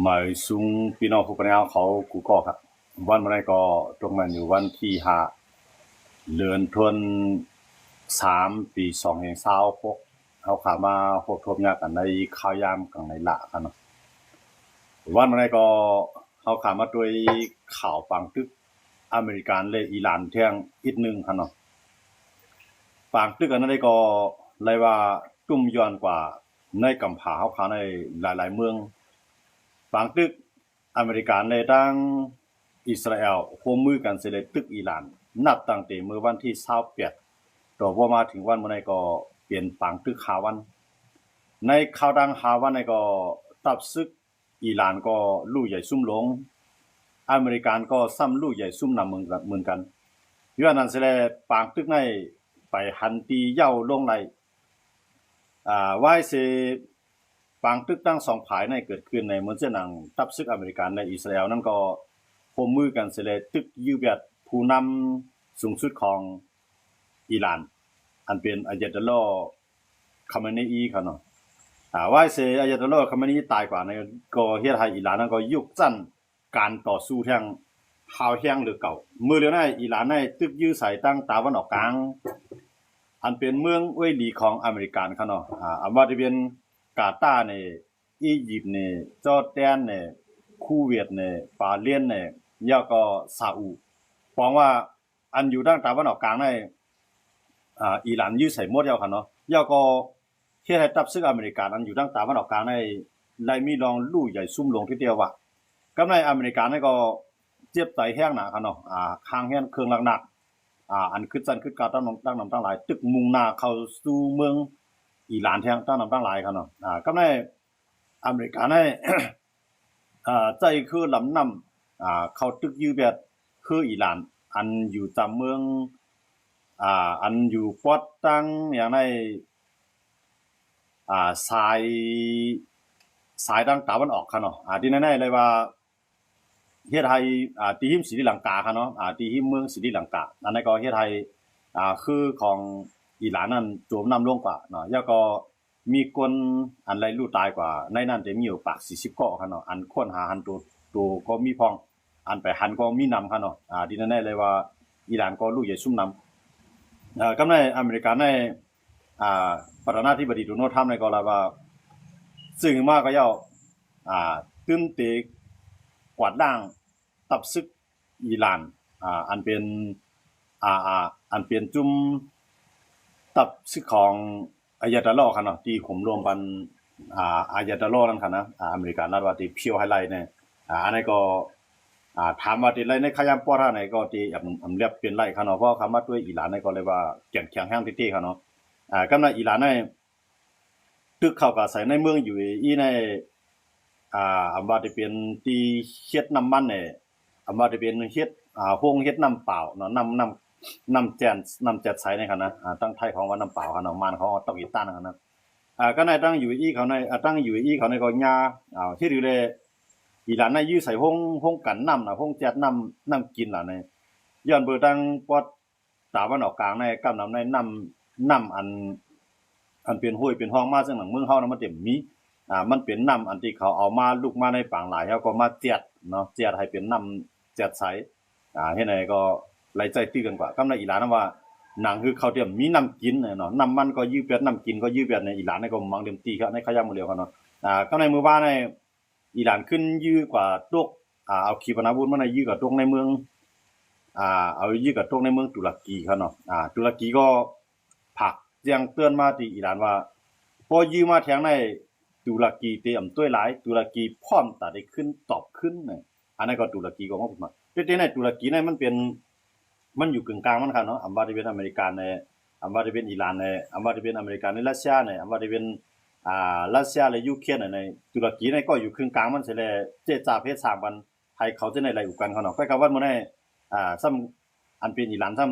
ໝາຍສູງພີ່ນ້ອງຜູ້ປັນຍາເຂົາກູ່ກໍ ວັນມື້ໃດກໍຕົກແມ່ນຢູ່ວັນທີຫ້າ ເດືອນທັນສາມ ປີສອງພັນຊາວຫົກ ເຮົາຂ້າມາພົບທົບຍາກັນໃນຂ່າວຍາມກາງໃນລະກັນເນາະ. ວັນມື້ໃດກໍເຮົາຂ້າມາດ້ວຍຂ່າວປາງຕຶກອາເມລິກາ ແລະ ອີຣານແທ່ງອີກໜຶ່ງຫັ້ນເນາະ. ປາງຕຶກອັນນັ້ນໃດກໍໄດ້ວ່າຕຸ້ມຍ້ອນກວ່າໃນກຳພາເຮົາຂ້າໃນຫຼາຍໆເມືອງ. ປາງຕຶກ ອາເມລິກາ ແລະ ທັງອິດສະຣາແອລ ຮ່ວມມືກັນເສຍເລັດຕຶກອີຣານ ນັບຕັ້ງແຕ່ມື້ວັນທີຊາວແປດ ຕໍ່ວ່າມາເຖິງວັນມື້ໃດກໍເປັນປາງຕຶກຫ້າວັນ. ໃນຄາວຕັ້ງຫ້າວັນໃດກໍ ທັບຊຶກອີຣານກໍລຸໃຫຍ່ຊຸມຫຼວງ, ອາເມລິກາ ກໍຊ້ຳລຸໃຫຍ່ຊຸມນຳເໝືອນກັນ ເໝືອນກັນ. ຍ້ອນນັ້ນເສຍແລ້ວ ປາງຕຶກໃນໄປຫັນທີ່ເຍົາລົງໄຫຼ. ອາ ວາຍເສ ປາງຕຶກທັງສອງຝ່າຍໃນເກີດຂຶ້ນໃນເໝືອນເຊັ່ນຫຍັງ ທັບຊຶກອາເມລິກາ ແລະ ອິດສະຣາແອລນັ້ນກໍຮ່ວມມືກັນເສຍແລ້ວຕຶກຢື້ວຽດຜູ້ນຳສູງສຸດຂອງອີຣານ ອັນເປັນອາຍາໂຕລາ ຄາເມນີ ເຂົາເນາະ. ອາ ວາຍເສ ອາຍາໂຕລາ ຄາເມນີ ຕາຍກວ່ານັ້ນ ກໍເຮັດໃຫ້ອີຣານນັ້ນກໍຍຸກຊັ້ນ ການຕໍ່ສູ້ແທ່ງຮ້າວແຮງເຫຼືອເກົ່າ. ມື້ດຽວນີ້ອີຣານໃນຕຶກຢື້ວໃສ່ທັງຕາວັນອອກກາງ ອັນເປັນເມືອງເອື້ອຍຫຼີຂອງອາເມລິກາເນາະ. ອາ ອຳວ່າຈະເປັນກາຕານີ້ ອີຢິບນີ້ ຈໍແດນນີ້ ຄູເວດນີ້ ບາເຣນນີ້ ແລ້ວກໍຊາອຸ. ປອງວ່າ ອັນຢູ່ທາງຕາວັນອອກກາງໃນ ອາ ອີຣານຢື້ວໃສ່ໝົດແລ້ວເນາະ. ແລ້ວກໍເຮັດໃຫ້ທັບຊຶກອາເມລິກາ ອັນຢູ່ທາງຕາວັນອອກກາງໃນ ໄດ້ມີລອງລຸໃຫຍ່ຊຸມຫຼວງທີດຽວວ່າ. ກັບໃນອາເມລິກາໃນກໍເຈັບໃຈແຮງໜັກເນາະ. ອາ ຄາງແຮງເຄື່ອງຫຼັກໆ ອາ ອັນຂຶ້ນຊັ້ນຂຶ້ນກາວຕັ້ງນຳຕັ້ງຫຼາຍ ຕຶກມຸ່ງໜ້າເຂົ້າສູ່ເມືອງອີຣານແທ້ງຕັ້ງນຳຕັ້ງຫຼາຍເນາະ. ອາ ກັບໃນ ອາເມລິກາໃນ ເອີ ໃຊ້ເຮືອລຳນ້ຳ ເຂົ້າຕຶກຢື້ວແບດເຮືອອີຣານ ອັນຢູ່ຕາມເມືອງ ອາ ອັນຢູ່ປອດທາງຫຍັງໃນ ອາ ສາຍ ສາຍທາງຕາວັນອອກເນາະ. ອາ ທີ່ແນ່ໆເລີຍວ່າ ເຮັດໃຫ້ ອາ ທີ່ຮິມສີລິລັງກາເນາະ ອາ ທີ່ຮິມເມືອງສີລິລັງກາ ອັນນັ້ນກໍເຮັດໃຫ້ ອາ ເຮືອຂອງອີຣານນັ້ນຈົມນ້ຳລົງກວ່າເນາະ. ແລ້ວກໍ ມີຄົນອັນໄດ້ຮູ້ຕາຍກວ່າໃນນັ້ນ ຈະມີຢູ່ປາກສີ່ສິບເກາະເນາະ. ອັນຄົ້ນຫາຫັນໂຕ ໂຕກໍມີພ້ອມ ອັນໄປຫັນກໍມີນຳເນາະ. ອາ ທີ່ແນ່ໆເລີຍວ່າ ອີຣານກໍລຸໃຫຍ່ຊຸມນຳ. ເອີ ກັບໃນອາເມລິກາໃນ ອາ ປະທານາທິບໍດີ ໂດນັລ ທຣຳ ໃນກໍລາວວ່າ ຊຶ່ງມາກໍເຈົ້າ ອາ ຕື່ມເຕະກວາດລ້າງ ທັບຊຶກອີຣານ ອາ ອັນເປັນ ອາ ອາ ອັນເປັນຈຸ້ມທັບຊຶກຂອງອາຍາໂຕລາເນາະ ທີ່ໂຫມໂລມບັນ ອາ ອາຍາໂຕລານັ້ນເນາະ. ອາ ອາເມລິກາລັດວ່າທີ່ pure highlight ນີ້ ອາ ອັນນັ້ນກໍ ອາ ຖາມວ່າທີ່ໄດ້ໃນຂະຫຍາມປອດເທົ່າໃດກໍທີ່ ອຳ ອຳແລບເປັນໄດ້ເນາະ ເພາະຄຳວ່າດ້ວຍອີຣານນີ້ກໍເລີຍວ່າແຂງ ແຂງແຮງເຕັມທີ່ເນາະ. ອາ ກຳນະອີຣານນີ້ ຕຶກເຂົ້າກະໃສ່ໃນເມືອງ UAE ໃນ ອາ ອຳວ່າຈະເປັນທີ່ເຮັດນ້ຳມັນແດ່ ອຳວ່າຈະເປັນເຮັດ ອາ ໂຮງເຮັດນ້ຳປາວເນາະ ນ້ຳ ນ້ຳ ນ້ຳແຈ່ມ ນ້ຳແຈ່ມໃສນີ້ຫັ້ນນະ. ອາ ທາງໄທເຂົາວ່ານ້ຳປາວເນາະ ມານເຂົາວ່າເຕົາະຮີຕານຫັ້ນນະ. ອາ ກໍໃນທາງ UAE ເຂົາໃນ ອາ ທາງ UAE ເຂົາໃນກໍຍ່າ ອາ ເຮັດຢູ່ແລ້ວ ອີຣານໃນຢື້ວໃສ່ໂຮງ ໂຮງກັ່ນນ້ຳນະ ໂຮງແຈ່ມນ້ຳ ນ້ຳກິນລະນີ້ ຍ້ອນເບີທາງປອດ ຕາວັນອອກກາງໃນ ກັບນຳໃນນ້ຳ ນ້ຳອັນ ອັນເປັນຫ້ວຍເປັນຮ່ອງມາ ເຊິ່ງໜັງເມືອງເຮົານະ ມັນຈະມີ ອາ ມັນເປັນນ້ຳອັນທີ່ເຂົາເອົາມາລຸກມາໃນປາງຫຼາຍ ແລ້ວກໍມາແຈດເນາະ ແຈດໃຫ້ເປັນນ້ຳແຈດໃສ ອາ ເຮັດໃຫ້ກໍໄລ່ໃຊ້ຕື່ກັນກວ່າ. ກັບໃນອີຣານນະວ່າ ໜັງຄືເຂົາຈະມີນ້ຳກິນເນາະ ນ້ຳມັນກໍຢືດແບດ ນ້ຳກິນກໍຢືດແບດ ໃນອີຣານນີ້ກໍມັງເຕັມທີ່ໃນຂະຫຍາມມື້ດຽວເນາະ. ອາ ກັບໃນມື້ວານໃນ ອີຣານຂຶ້ນຢື້ວກວາດຕົກ ອາ ເອົາຂີປະນາວຸດມາໃນຢື້ວກວາດຕົກໃນເມືອງ ອາ ເອົາຢື້ວກວາດຕົກໃນເມືອງຕຸລະກີເນາະ. ອາ ຕຸລະກີກໍຝາກແຈ້ງເຕືອນມາທີ່ອີຣານວ່າ ພໍຢື້ວມາແທງໃນ ຕຸລະກີເຕຣຍມຕົວະຫຼາຍ ຕຸລະກີພ້ອມຕາໄດ້ຂຶ້ນຕອບຄືນ. ອັນນັ້ນກໍຕຸລະກີກໍອອກມາ ແຕ່ໃນຕຸລະກີໃນມັນເປັນ ມັນຢູ່ກຶ່ງກາງມັນເນາະ ອຳວ່າຈະເປັນອາເມລິກາແດ່ ອຳວ່າຈະເປັນອີຣານແດ່ ອຳວ່າຈະເປັນອາເມລິກາແດ່ ຣັດເຊຍແດ່ ອຳວ່າຈະເປັນ ອາ ຣັດເຊຍ ແລະ ຢູເຄຣນແດ່ ຕຸລະກີໃນກໍຢູ່ຄຶ່ງກາງມັນເສຍແລ້ວ ເຈລະຈາເພດສ້າງກັນ ໃຫ້ເຂົາຈະໄດ້ໄລ່ອຸກັນເນາະ. ກໍກັບວັນມື້ໃນ ອາ ຊ້ຳ ອັນເປັນອີຣານຊ້ຳ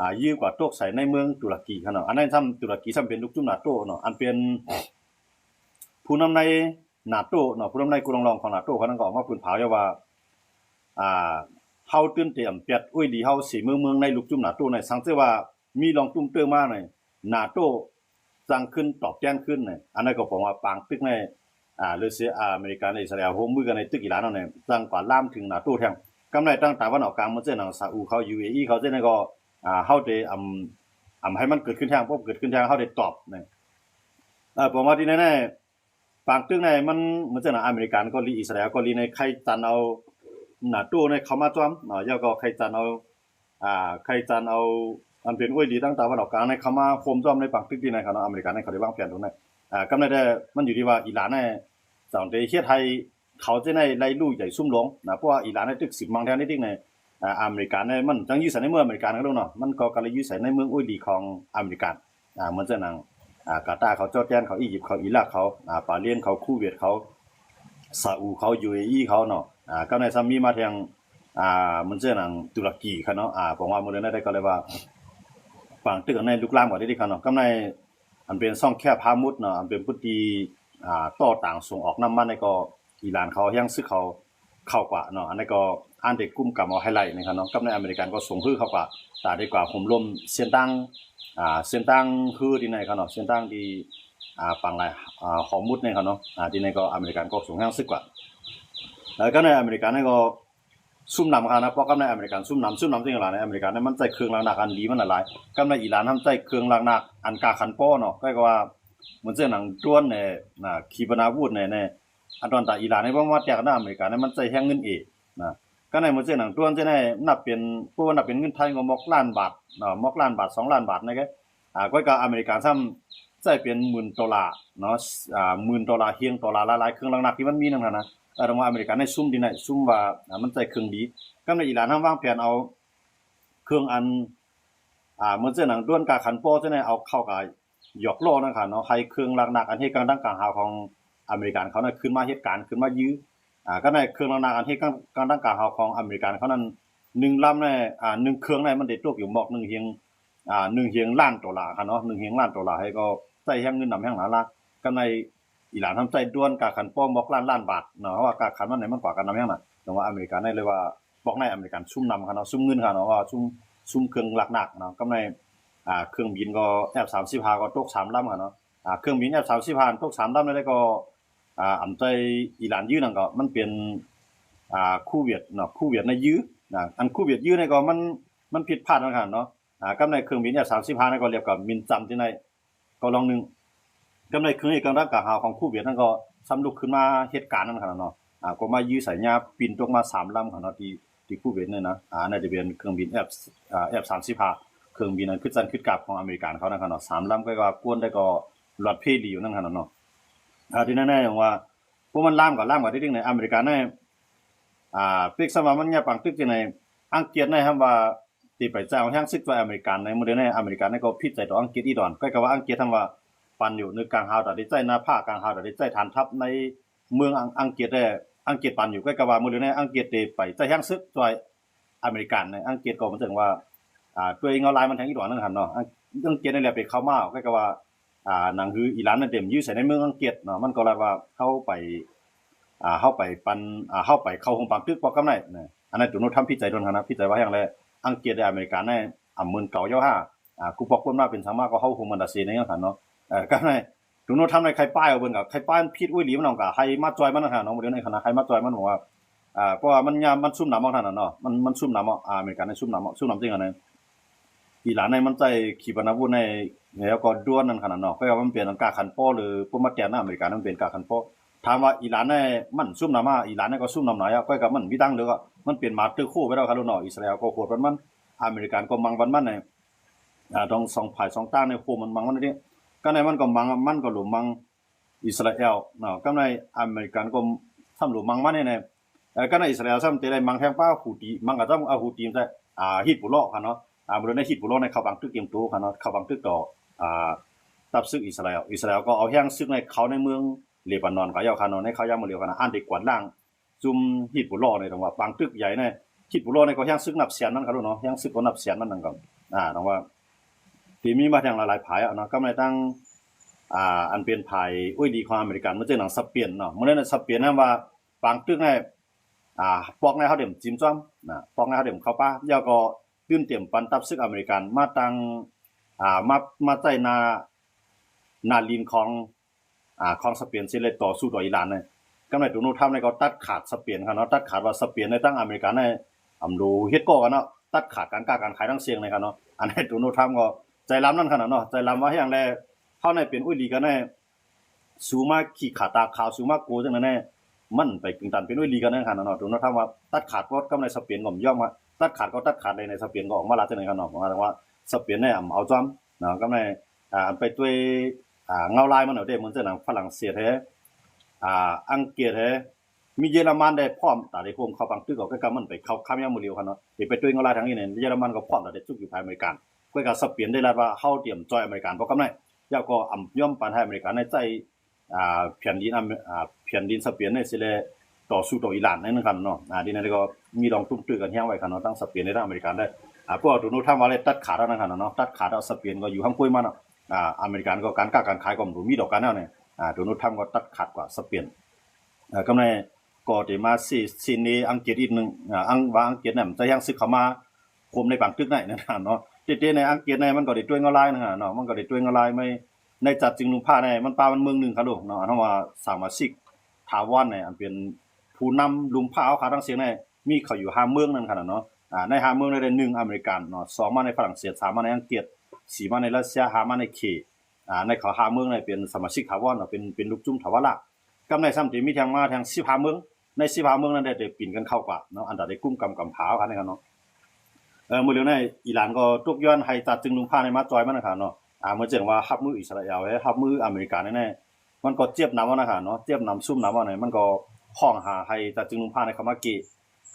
ອາ ຢື້ວກວາດຕົກໃສ່ໃນເມືອງຕຸລະກີເນາະ. ອັນນັ້ນຊ້ຳ ຕຸລະກີຊ້ຳເປັນລູກຈຸ້ມນາໂຕເນາະ ອັນເປັນຜູ້ນຳໃນນາໂຕເນາະ ຜູ້ນຳໃນກວດລອງຂອງນາໂຕ ເຂົານັ້ນກໍອອກມາຟື້ນຜາວຢູ່ວ່າ ອາ ເຮົາຕື່ນເຕຣຍມແປດໂອ້ຍດີເຮົາເສເມືອງເມືອງໃນລູກຈຸ້ມນາໂຕໃນ ສັງເກດວ່າມີລອງຕຸ້ມເຕີມມາໃນນາໂຕ ສັ່ງຂຶ້ນຕອບແທນຂຶ້ນໃນ ອັນນັ້ນກໍບອກວ່າປາງຕຶກໃນ ອາ ຫຼືຊິ ອາ ອາເມລິກາ ແລະ ອິດສະຣາແອນຮ່ວມມືກັນໃນຕຶກອີຣານເນາະ ແນ ຕັ້ງກວາດລາມເຖິງນາໂຕແທ້ງ. ກຳໃນຕ່າງຕາເວັນອອກກາງ ເໝືອນເຊັ່ນຫຍັງ ຊາອຸເຂົາ ຢູເອອີ ເຂົາ ຈັ່ງໃດກໍ ອາ ເຮົາໄດ້ ອຳ ອຳໃຫ້ມັນເກີດຂຶ້ນແທ້ງ ບໍ່ເກີດຂຶ້ນແທ້ງ ເຮົາໄດ້ຕອບ ເອີ ເພາະວ່າທີ່ແນ່ໆ ປາງຕຶກໃນມັນ ເໝືອນເຊັ່ນອາເມລິກາເກົາຫຼີ ອິດສະຣາແອນເກົາຫຼີໃນ ໄຄຈັນເອົານາໂຕໃນເຂົ້າມາຈອມເນາະ ແລ້ວກໍໄຄຈັນເອົາ ອາ ໄຄຈັນເອົາ ອັນເປັນໂອ້ຍຫຼີ ຕ່າງຕາເວັນອອກກາງໃນເຂົ້າມາໂຮມຈອມໃນປາງຕຶກທີ່ໃນເນາະ ອາເມລິກາໃນເຂົາໄດ້ວາງແຜນຕົງນັ້ນ. ອາ ກຳໃນແຕ່ມັນຢູ່ທີ່ວ່າອີຣານໃນ ຈະໄດ້ເຮັດໃຫ້ເຂົາຈະໄດ້ໄລ່ຮູ້ໃຫຍ່ຊຸມຫຼວງນະ ເພາະວ່າອີຣານໃນຕຶກສິບມັງແທນໃນຕຶກໃນ ອາ ອາເມລິກາໃນ ມັນຈັ່ງຢູ່ໃສ່ໃນເມືອງອາເມລິການະ ເນາະ ມັນກໍກະເລີຍຢູ່ໃສ່ໃນເມືອງໂອ້ຍຫຼີຂອງອາເມລິກາ ອາ ເໝືອນເຊັ່ນຫຍັງ ອາ ກາຕາເຂົາ ຈໍແດນເຂົາ ອີຢິບເຂົາ ອີຣັກເຂົາ ອາ ບາເຣນເຂົາ ຄູເວດເຂົາ ຊາອຸເຂົາ ຢູເອອີເຂົາເນາະ ອາ ກຳໃນຊ້ຳມີມາແທງ ອາ ເໝືອນເຊັ່ນຫຍັງ ຕຸລະກີເຂົາເນາະ ອາ ເພາະວ່າມື້ເດືອນໃດກໍເລີຍວ່າ ປາງຕຶກອັນໃນລຸກລາມກວ່າເດເດເຂົາເນາະ ກຳໃນ ອັນເປັນຊ່ອງແຄບຮາມຸດເນາະ ອັນເປັນພື້ນທີ່ ອາ ຕໍ່ຕາງສົ່ງອອກນ້ຳມັນໃນກໍ ອີຣານເຂົາ ແຮງສຶກເຂົາເຂົ້າກວ່າເນາະ ອັນໃດກໍ ອັນໄດ້ກຸມກຳເອົາໄຮໄລເນາະ ກຳໃນອາເມລິການກໍສົ່ງຮືເຂົ້າກວ່າ ຕາໄດ້ກວ່າໂຮມລົມເສັ້ນທາງ ອາ ເສັ້ນທາງຮືທີ່ໃນເຂົາເນາະ ເສັ້ນທາງທີ່ ອາ ປາງລາຍ ອາ ຮອມຸດໃນເຂົາເນາະ ອາ ທີ່ໃນກໍອາເມລິການກໍສົ່ງແຮງສຶກກວ່າ ແລ້ວກໍໃນອາເມລິກາໃນກໍ ຊຸມນຳຂະໜາດ ເພາະກຳໃນອາເມລິການຊຸມນຳ ຊຸມນຳຈິງຫຼາຍໃນອາເມລິການ ມັນໃຊ້ເຄື່ອງລາກໜັກອັນດີມັນຫຼາຍໆ ກຳໃນອີຣານນຳໃຊ້ເຄື່ອງລາກໜັກອັນກາຂັນປໍເນາະ ກໍວ່າເໝືອນເຊັ່ນໜັງໂດຣນແດ່ ນະ ຂີປະນາວຸດແດ່ ແດ່ ອັນຕອນຕາອີຣານໃນບໍ່ມາແຕກກັນນຳອາເມລິກາໃນ ມັນໃຊ້ແຮງເງິນເອນະ ກຳໃນເໝືອນເຊັ່ນໜັງໂດຣນຈັ່ງໃດ ນັບເປັນ ເພາະວ່ານັບເປັນເງິນໄທກໍໝົກລ້ານບາດເນາະ ໝົກລ້ານບາດ ສອງລ້ານບາດໃນ ອາ ກໍ ກໍອາເມລິກາຊ້ຳໃຊ້ເປັນໝື່ນໂຕລາເນາະ ອາ ໝື່ນໂຕລາ ຮຽງໂຕລາຫຼາຍໆ ເຄື່ອງລາກໜັກທີ່ມັນມີນັ້ນນະ ເອີ ແຕ່ວ່າອາເມລິກາໃນຊຸມທີ່ໃນ ຊຸມວ່າ ອາ ມັນໃຊ້ເຄື່ອງດີ ກຳໃນອີຣານນຳວາງແຜນເອົາເຄື່ອງອັນ ອາ ເໝືອນເຊັ່ນໜັງໂດຣນກາຂັນປໍຈັ່ງໃດ ເອົາເຂົ້າກະຢອກລໍ້ນັ້ນຂະເນາະ ໃຫ້ເຄື່ອງລາກໜັກອັນເຮັດການຕັ້ງການຮາວຂອງອາເມລິກາເຂົານັ້ນ ຂຶ້ນມາເຮັດການ ຂຶ້ນມາຢື້ ອາ ກຳໃນເຄື່ອງລາກໜັກອັນເຮັດການ ການຕັ້ງການຮາວຂອງອາເມລິກາເຂົານັ້ນ ໜຶ່ງລຳໃນ ອາ ໜຶ່ງເຄື່ອງໃນມັນໄດ້ຕົກຢູ່ໝອກໜຶ່ງຮຽງ ອາ ໜຶ່ງຮຽງລ້ານໂຕລາຫັ້ນເນາະ ໜຶ່ງຮຽງລ້ານໂຕລາ ໃຫ້ກໍໃຊ້ແຮງເງິນນຳແຮງຫຼາຍລະ ກຳໃນອີຣານທຳໃຊ້ໂດຣນກາຂັນປໍໝົກລ້ານລ້ານບາດເນາະ ເພາະວ່າກາຂັນມັນໃນມັນກວ່າກັນນຳແຮງນະ ແຕ່ວ່າອາເມລິກາໃນເລີຍວ່າ ພວກໃນອາເມລິກັນຊຸມນຳຂະເນາະ ຊຸມເງິນຂະເນາະ ວ່າຊຸມ ຊຸມເຄື່ອງລາກໜັກເນາະ ກຳໃນ ອາ ເຄື່ອງບິນກໍ ເອັຟສາມສິບຫ້າ ກໍຕົກສາມລຳຂະເນາະ ອາ ເຄື່ອງບິນ ເອັຟສາມສິບຫ້າ ຕົກສາມລຳໃນ ແລ້ວກໍ ອາ ອັນໃຈອີຣານຢື້ນັ້ນກໍມັນເປັນ ອາ ຄູເວດເນາະ ຄູເວດໃນຢື້ນະ ອັນຄູເວດຢື້ໃນກໍມັນ ມັນຜິດພາດນັ້ນຂະເນາະ ອາ ກຳໃນເຄື່ອງບິນ ເອັຟສາມສິບຫ້າ ນັ້ນກໍລຽບກັບມິນຈຳທີ່ໃນກໍລອງໜຶ່ງ ກຳໃນເຄື່ອງເຮັດການຕັ້ງການຮາວຂອງຄູເວດນັ້ນກໍຊ້ຳລຸກຂຶ້ນມາເຮັດການນັ້ນຂະເນາະ ອາ ກໍມາຢື້ໃສ່ຍາປິ່ນຕົກມາສາມລຳຂະເນາະ ທີ່ ທີ່ຄູເວດນັ້ນນະ ອາ ອັນນັ້ນຈະເປັນເຄື່ອງບິນ F ອາ F ສາມສິບຫ້າ ເຄື່ອງບິນອັນຄຶດຊັ້ນຄຶດກາບຂອງອາເມລິກາເຂົານັ້ນຂະເນາະ ສາມລຳ ກໍວ່າກວນໄດ້ກໍລອດເພລີຢູ່ນັ້ນຂະເນາະ ອາ ທີ່ແນ່ໆ ວ່າ ພວກມັນລາມກໍລາມກັນເດ້ ໃນອາເມລິກາໃນ ອາ ເປັກຊ້ຳວ່າມັນຍາມປາງຕຶກຈັ່ງໃດ ອັງກິດໃນ ຫ້າມວ່າ ທີ່ໄປຈ່າຍແຮງສຶກຊ່ວຍອາເມລິກາໃນມື້ໃດໃນ ອາເມລິກາໃນກໍຜິດໃຈຕໍ່ອັງກິດອີກດອນ ກໍກະວ່າອັງກິດທຳວ່າປັນຢູ່ໃນກາງຫາວ ຕາໄດ້ໃຊ້ໜ້າຜາກາງຫາວ ຕາໄດ້ໃຊ້ຖານທັບໃນເມືອງອັງ ອັງກິດແດ່ ອັງກິດປັນຢູ່ ກໍກະວ່າມື້ໃດໃນ ອັງກິດໄດ້ໄປຈ່າຍແຮງສຶກຊ່ວຍອາເມລິກາໃນ ອັງກິດກໍເຖິງວ່າ ອາ ຕົວເອງເອົາລາຍມັນແທງອີກດອນໜຶ່ງຫັ້ນເນາະ ອັງ ອັງກິດໃນແຫຼະໄປເຂົ້າມາ ກໍກະວ່າ ອາ ໜັງຮືອີຣານນັ້ນເຕັມຢູ່ໃສ່ໃນເມືອງອັງກິດເນາະ ມັນກໍລະວ່າເຮົາໄປ ອາ ເຮົາໄປປັນ ອາ ເຮົາໄປເຂົ້າໂຮງປາງຕຶກພວກກຳໃນນະ ອັນນັ້ນໂດນັລທຳຜິດໃຈໂດນຫັ້ນນະ ຜິດໃຈວ່າຫຍັງແລະ ອັງກິດແລະອາເມລິກາໃນອຳເມີນເກົ່າເຍົາຫາ ອາ ກູປອກຄົນມາເປັນສັງມາກໍເຮົາໂຮມອັນດາເຊໃນຫັ້ນເນາະ ເອີ ກຳໃນໂດນັລທຳໃນໄຄປ້າຍເອົາເບິ່ງກໍໄຄປ້າຍມັນຜິດໂອ້ຍຫຼີມັນເອົາກໍໃຫ້ມາຈອຍມັນຫັ້ນນະ ບໍ່ໄດ້ໃນຂະນະໃຫ້ມາຈອຍມັນ ເພາະວ່າ ເພາະວ່າມັນຍາມມັນຊຸມນຳຂອງທ່ານນະເນາະ ມັນ ມັນຊຸມນຳ ອາ ອາເມລິກາໃນຊຸມນຳ ຊຸມນຳຈິງຫັ້ນນະ ອີຣານໃນມັນໃຊ້ຂີປະນາວຸດໃນ ແລ້ວກໍດວນນັ້ນຂະໜາດເນາະ ກໍວ່າມັນເປັນກາຂັນປໍ ຫຼື ປົມມະແຕນນະ ອາເມລິການັ້ນເປັນກາຂັນປໍ ຖາມວ່າອີຣານໃນມັນຊຸມນຳ ອາ ອີຣານໃນກໍຊຸມນຳຫຼາຍ ກໍ ກໍມັນມີທາງເລືອກ ມັນເປັນໝາເຕີໂຄໄປແລ້ວຄະເນາະ ອິດສະຣາແອນກໍໂຫດປານມັນ ອາເມລິກາກໍມັງປານມັນ ອາ ທັງສອງຝ່າຍສອງຕ່າງໃນໂຄມັນມັງມັນເດ້ ກະໃນມັນກໍມັງ ມັນກໍຫຼູມມັງ ອິດສະຣາແອນເນາະ ກຳໃນອາເມລິກັນກໍຊ້ຳຫຼູມມັງມັນໃນ ເອີ ກຳໃນອິດສະຣາແອນຊ້ຳຈະໄດ້ມັງແທງປາ ຫູຕີ ມັງກະຕ້ອງເອົາຫູຕີມາໃສ່ ອາ ຮິດບຸລລາຂະເນາະ ອາ ບລິເວນຮິດບຸລລາໃນເຂົ້າບັງຕຶກຕຽມໂຕຂະເນາະ ເຂົ້າບັງຕຶກຕໍ່ ອາ ທັບຊຶກອິດສະຣາແອນ ອິດສະຣາແອນກໍເອົາແຮງຊຶກໃນເຂົ້າໃນເມືອງເລບານອນກໍແລ້ວຂະເນາະ ໃນເຂົ້າຍາມມື້ຫຼຽວຂະນະ ອັນໄດ້ກວາດລ້າງ ຊຸມຮິດບຸລລາໃນ ຕ້ອງວ່າປາງຕຶກໃຫຍ່ໃນ ຮິດບຸລລາໃນກໍແຮງຊຶກນັບແສນມັນຂະເນາະ ແຮງຊຶກກໍນັບແສນມັນນັ້ນກໍ ອາ ຕ້ອງວ່າ ທີ່ມີມາແທງຫຼາຍໆຝ່າຍເນາະ ກຳໃນທາງ ອາ ອັນເປັນຝ່າຍໂອ້ຍດີຂອງອາເມລິກັນ ເໝືອນຈັ່ງໜັງສະເປນເນາະ ເມື່ອນັ້ນສະເປນນັ້ນວ່າປາງຕຶກໃນ ອາ ປອກໃນເຮົາເຕັມຈິມຈອມນະ ປອກໃນເຮົາເຕັມເຂົ້າປ່າ ແລ້ວກໍຕື່ນເຕັມປັນທັບຊຶກອາເມລິກັນມາຕັ້ງ ອາ ມາ ມາໃຊ້ໜ້າ ໜ້າລິນຂອງ ອາ ຂອງສະເປນຊິໄດ້ຕໍ່ສູ້ຕໍ່ອີຣານນະ. ກຳໃນໂດນັລທຳນີ້ກໍຕັດຂາດສະເປນຄັນເນາະ ຕັດຂາດວ່າສະເປນໃນທາງອາເມລິການີ້ ອຳໂດເຮັດກໍກັນເນາະ ຕັດຂາດການຄ້າການຂາຍທັງເຊິ່ງເລີຍຄັນເນາະ. ອັນນີ້ໂດນັລທຳກໍໃຈລຳນັ້ນຄັນເນາະ ໃຈລຳວ່າຫຍັງແລ ເຮົານີ້ເປັນອຸຍຫຼີກັນແນ່ ສູມາຂີ້ຂາດຕາຂາວ ສູມາໂກຈັ່ງນັ້ນແນ່ ມັນໄປຕຶງຕັນເປັນອຸຍຫຼີກັນນັ້ນຄັນເນາະ. ໂດນັລທຳວ່າຕັດຂາດ ກໍກຳໃນສະເປນກໍບໍ່ຍອມ ຕັດຂາດກໍຕັດຂາດເລີຍ ໃນສະເປນກໍອອກມາລາວຈັ່ງນັ້ນຄັນເນາະ ໝາຍເຖິງວ່າສະເປນນີ້ອຳເອົາຈອມເນາະ ກຳໃນ ອ່າ ໄປດ້ວຍ ອ່າ ເງົາລາຍມັນເອົາເດ້ ເໝືອນຈັ່ງຫຍັງຝຣັ່ງເສດແທ້ ອ່າ ອັງກິດແທ້ ມີເຢຍລະມັນໄດ້ພ້ອມ ຕາໄດ້ໂຮມເຂົ້າປາງຕຶກ ກໍກຳມັນໄປເຂົ້າຄາມຍາມມື້ຫຼຽວຫັ້ນເນາະ ໄດ້ໄປດ້ວຍເງົາລາຍທາງນີ້ ເຢຍລະມັນກໍພ້ອມ ຕາໄດ້ຈຸກຢູ່ພາຍອາເມລິກາ ກໍກຳສະເປນໄດ້ລັດວ່າ ເຮົາຕຽມຈອຍອາເມລິກາ ບໍ່ກຳໃນ ແລ້ວກໍອຳ ຍອມປານໃຫ້ອາເມລິກາໃນໃຈ ອ່າ ແຜ່ນດິນ ອາ ແຜ່ນດິນສະເປນໃນຊິແລຕໍ່ສູ້ຕໍ່ອີຣານນັ້ນຄັນເນາະ. ອ່າ ທີ່ນັ້ນກໍມີລອງຕຸ້ມຕື້ກັນແຮງໄວ້ຄັນເນາະ ທັງສະເປນ ແລະ ທັງອາເມລິກາໄດ້ ອ່າ ເພາະວ່າໂດນັລທຳວ່າໄດ້ຕັດຂາດແລ້ວນັ້ນຄັນເນາະ ຕັດຂາດແລ້ວ ສະເປນກໍຢູ່ຫ້າງກວຍມັນເນາະ ອ່າ ອາເມລິກາກໍການຄ້າການຂາຍກໍບໍ່ມີດອກກັນແລ້ວນີ້ ອ່າ ໂດນັລທຳກໍຕັດຂາດກວ່າສະເປນ ເອີ ກຳໃນກໍໄດ້ມາຊີ້ ຊີ້ເນອັງກິດອີກໜຶ່ງ ອ່າ ອັງ ວ່າອັງກິດນັ້ນຈະແຮງສຶກເຂົ້າມາ ໂຮມໃນປາງຕຶກໃນນັ້ນເນາະ ເຕເຕໃນອັງກິດໃນມັນກໍໄດ້ດ້ວຍເງົາລາຍນະເນາະ ມັນກໍໄດ້ດ້ວຍເງົາລາຍໃນ ໃນຈາດຈຶ່ງລຸມພາໃນ ມັນປາມັນເມືອງໜຶ່ງຄະໂລເນາະ ເຮົາວ່າສະມາຊິກຖາວອນໃນ ອັນເປັນຜູ້ນຳລຸມພາເອົາຂາທັງເສັງໃນ ມີເຂົາຢູ່ຫ້າເມືອງນັ້ນຂະໜາດເນາະ ອ່າ ໃນຫ້າເມືອງໃນ ໜຶ່ງອາເມລິກັນເນາະ ສອງມາໃນຝຣັ່ງເສດ ສາມມາໃນອັງກິດ ສີ່ມາໃນຣັດເຊຍ ຫ້າມາໃນເຂດ ອ່າ ໃນເຂົາຫ້າເມືອງໃນເປັນສະມາຊິກຖາວອນເນາະ ເປັນ ເປັນລູກຈຸ້ມຖາວອນລະ ກຳໃນຊ້ຳທີ່ມີແທ່ງມາແທ່ງສິບຫ້າເມືອງ ໃນສິບຫ້າເມືອງນັ້ນໄດ້ ໄດ້ປິ່ນກັນເຂົ້າກວ່າເນາະ ອັນໃດໄດ້ກຸ້ມກຳກຳພາເອົາຄັນນີ້ເນາະ. ເອີ ມື້ດຽວນີ້ອີຣານກໍຕົກຍ້ອນໃຫ້ຈາດຈຶ່ງລຸມພາໃນມາຈອຍມັນນະຄະເນາະ ອ່າ ເໝືອນຈັ່ງວ່າຮັບມືອິດສະຣາແອລ ຮັບມືອາເມລິກາໃນ ມັນກໍເຈັບນຳເນາະຄະເນາະ ເຈັບນຳຊຸມນຳເນາະ ມັນກໍຮ້ອງຫາໃຫ້ຈາດຈຶ່ງລຸມພາໃນເຂົ້າມາເກະ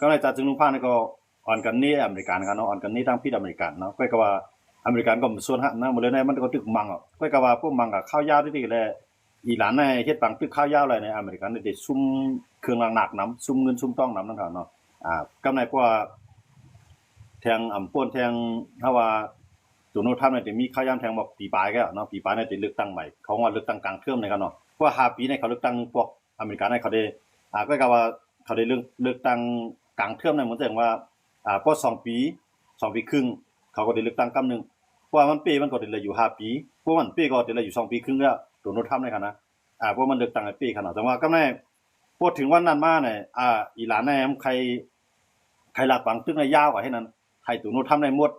ກໍໃນຈາດຈຶ່ງລຸມພາໃນກໍ ອ່ອນກັນໜີອາເມລິກັນເນາະ ອ່ອນກັນໜີທາງຜິດອາເມລິກັນເນາະ ຂ້ອຍກໍວ່າອາເມລິກັນກໍບໍ່ສວນຫັ້ນນະ ມື້ເລີຍໃນມັນກໍຖືກມັງອອກ ຂ້ອຍກໍວ່າພວກມັງກໍຂ່າວຍາວຕິໆ ແລະ ອີຣານໃນເຮັດປາງຕຶກຂ່າວຍາວຫຼາຍໃນອາເມລິກັນໄດ້ຊຸມເຄື່ອງລາງໜັກນຳ ຊຸມເງິນຊຸມທອງນຳນັ້ນເນາະ ອ່າ ກຳໃນພວກແທ່ງອຳໂພນແທ່ງ ເຮົາວ່າໂດນັລທຳນີ້ໄດ້ມີຂ່າວຍາມແທ່ງວ່າປີປາຍແລ້ວເນາະ ປີປາຍນີ້ໄດ້ເລືອກຕັ້ງໃໝ່ ເຂົາວ່າເລືອກຕັ້ງກາງເທີມໃນເນາະ ເພາະວ່າຫ້າປີໃນເຂົາເລືອກຕັ້ງພວກ ອາເມລິກາໃນເຂົາໄດ້ ອ່າ ກໍກະວ່າເຂົາໄດ້ເລືອກ ເລືອກຕັ້ງກາງເທີມນັ້ນ ເໝືອນຈັ່ງວ່າ ອ່າ ພໍສອງປີ ສອງປີຄຶ່ງ ເຂົາກໍໄດ້ເລືອກຕັ້ງກຳໜຶ່ງ ເພາະວ່າມັນເປ້ ມັນກໍໄດ້ເຫຼືອຢູ່ຫ້າປີ ເພາະມັນເປ້ກໍໄດ້ເຫຼືອຢູ່ສອງປີຄຶ່ງແລ້ວ ໂດນັລທຳໃນຫັ້ນນະ ອ່າ ເພາະມັນເລືອກຕັ້ງໃຫ້ເປ້ຂະໜາດ ແຕ່ວ່າກຳໃນ ພໍເຖິງວັນນັ້ນມານີ້ ອ່າ ອີຣານໃນມັນໃຄ່ ໃຄ່ລາກປາງຕຶກໃນຍາວກວ່າເຮັດນັ້ນ ໃຫ້ໂດນັລທຳໃນໝົດ